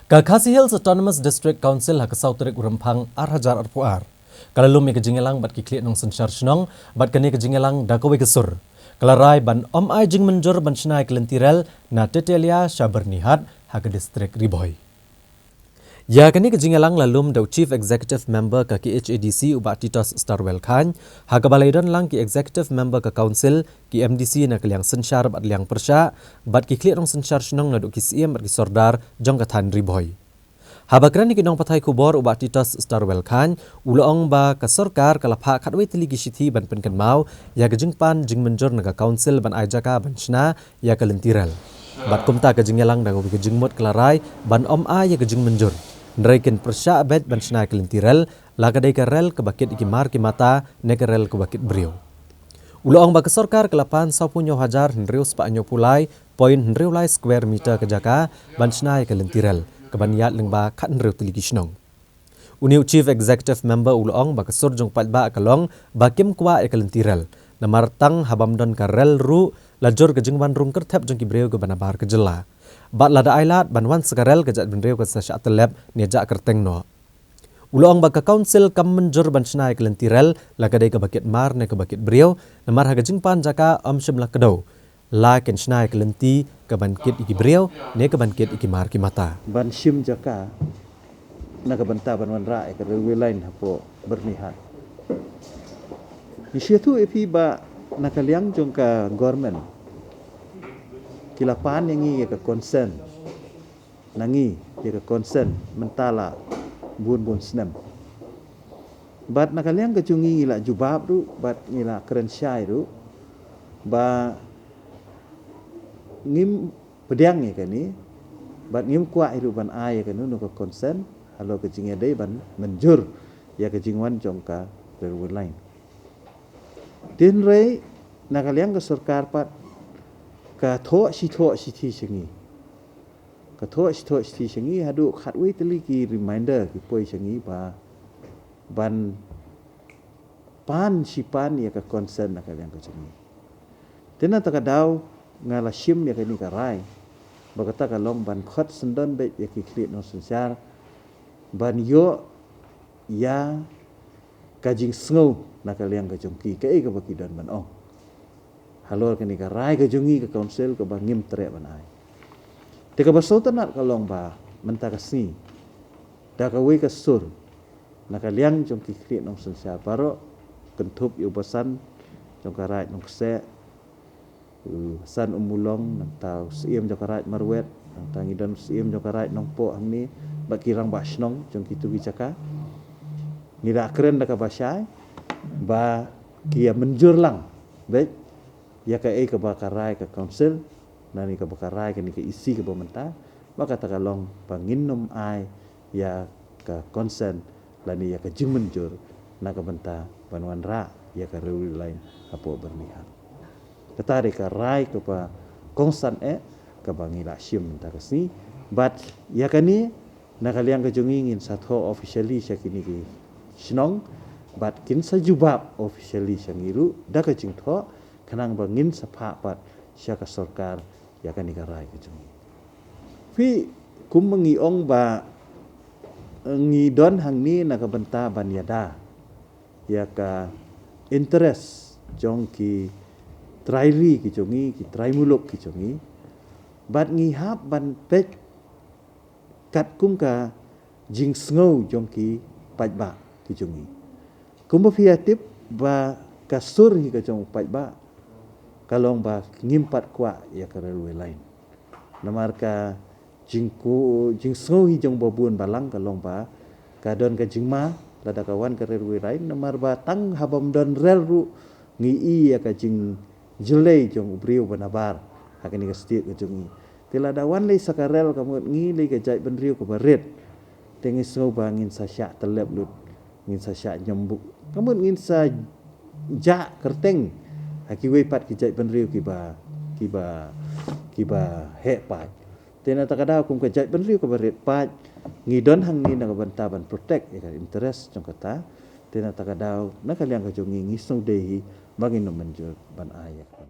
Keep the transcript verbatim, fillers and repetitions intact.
Ka Khasi Hills Autonomous District Council ha ka saw tarik u Rymphang ar hajar arphew ar ka la lum ïa ka jingïalang bad ki khlieh nongsynshar shnong, bad kane ka jingïalang da kawei ka sur ka la rai ban ym ai jingmynjur ban shna ïa ka lynti rel na Tetelia sha Byrnihat ha ka distrik Ri Bhoi. Ïa kane ka jingïalang la lum da u Chief Executive Member ka K H A D C u Bah Titos Starwell Chyne, ha kaba la ïadon lang ki Executive Member ka Council, ki M D C na ka liang synshar bad liang pyrshah, bad ki khlieh nongsynshar shnong naduh ki Syiem bad ki Sordar jong ka thaiñ Ri Bhoi. Haba kren ïa ki nongpathai khubor u Bah Titos Starwell Chyne u la ong ba ka sorkar ka la phah khatwei tylli ki shithi ban pynkynmaw ïa ka jingpan jingmynjur na ka Council ban ai jaka ban shna ïa ka lynti rel. Bad kumta ka jingïalang da kawei ka jingmut ka la rai ban ym ai ïa ka jingmynjur. Hynrei kin pyrshah beit ban shna ïa ka lynti rel, la ka dei ka rel kaba kit ïa ki mar ki mata ne ka rel kaba kit briew. U la ong ba ka sorkar ka la pan sawphew hynñiew hajar hynriew spah hynñiewphew lai point hynriew lai square meter ka jaka ban shna ïa ka lynti rel, kaban ïaid lyngba khathynriew tylli ki shnong. Une u Chief Executive Member u la ong ba ka sur jong paidbah ka long ba kim kwah ïa ka lynti rel, namar tang ha bym don ka rel ruh la jur ka jingwan rung kyrthep jong ki briew kiba nabar ka jylla. Bad lada ai lad ban wan sa ka rel, ka jaitbynriew kan sa shah tyllep ne jah kyrteng noh. U la ong ba ka Council kam mynjur ban shna ïa ka lynti rel, la ka dei kaba kit mar ne kaba kit briew, namar ha ka jingpan jaka ym shym la kdew la kin shna ïa ka lynti kaban kit ïa ki briew ne kaban kit ïa ki mar ki mata. Ban shim jaka na ka bynta ban wanrah ïa ka railway line hapoh Byrnihat. Ngi sngewthuh ïa phi ba na ka liang jong ka government ki la pan ïa ngi ïa ka consent, na ngi ïa ka consent mynta la bun bun snem. Bad na ka liang ka jong ngi, ngi la jubab ruh bad ngi la kren shai ruh ba ngim pdiang ïa kane, bad ngim kwah ïa ruh ban ai ïa kano kano ka consent halor ka jingïadei ban mynjur ïa ka jingwan jong ka railway line. Hynrei na ka liang ka sorkar pat ka thoh shi thoh shithi sha ngi. Ka thoh shi thoh shithi sha ngi, haduh khatwei tylli ki reminder ki poi sha ngi ba ban pan shi pan ïa ka consent na ka liang ka jong ngi. Te na kata ka daw nga la shim ïa kane ka rai ba kata ka long ban khot syndon beit ïa ki khlieh nongsynshar ban ïoh ïa ka jingsngew na ka liang ka jong ki, kaei kaba ki don ban ong halor kane ka rai ka jong ngi ka Council kaba ngim treh ban ai. Te kaba sngewtynnat ka long ba mynta ka sngi da kawei ka sur na ka liang jong ki khlieh nongsynshar baroh, kynthup ïa u Basan jong ka Raid Nongkseh, u Basan Ummulong, nangta u Syiem jong ka Raid Marwet, nangta ngi don u Syiem jong ka Raid Nongpoh hangne, bad ki rangbah shnong jong kito ki jaka. Ngi la kren da kaba shai ba ki ïa mynjur lang beit ïa kaei kaba ka rai ka Council, lane kaba ka rai kane ka E C kaba mynta, ba kata ka long ba ngin ym ai ïa ka consent lane ïa ka jingmynjur na ka bynta ban wanrah ïa ka railway line hapoh Byrnihat. Kata dei ka rai kaba kongsan eh kaba ngi la shim mynta ka sngi. Bad ïa kane na ka liang ka jong ngi ngin sa thoh officially sha kine ki shnong, bad kin sa jubab officially sha ngi ruh da ka jingthoh, khnang ba ngin sa phah pat sha ka sorkar ïa kane ka rai ka jong ngi. Phi, kumba ngi ong ba ngi don hangne na ka bynta ban ïada ïa ka interest jong ki trai ri ki jong ngi, ki trai muluk ki jong ngi, bad ngi hap ban peit katkum ka jingsngew jong ki paidbah ki jong ngi. Kumba phi ïa tip ba ka sur hi ka jong u paidbah ka long ba ngim pat kwah ïa ka railway line. Namar ka jingku-, jingsngew hi jong ba bun balang ka long ba ka don ka jingma lada ka wan ka railway line, namar ba tang haba ym don rel ruh ngi i ïa ka jingjyllei jong u briew ba nabar ha kane ka state ka jong ngi. Te lada wan lei sa ka rel, ka mut ngi lei ka jaitbynriew kaba rit. Te ngi sngew ba ngin sa shah tyllep lut, ngin sa shah nyambuk, ka mut ngin sa jah kyrteng ha kiwei pat ki jaitbynriew kiba, kiba, kiba heh paid. Te na kata ka daw kum ka jaitbynriew kaba rit paid, ngi don hangne na ka bynta ban protect ïa ka interest jong kata. Te na kata ka daw na ka liang ka jong ngi, ngi sngewdei hi ba ngin ym mynjur ban ai ïa ka.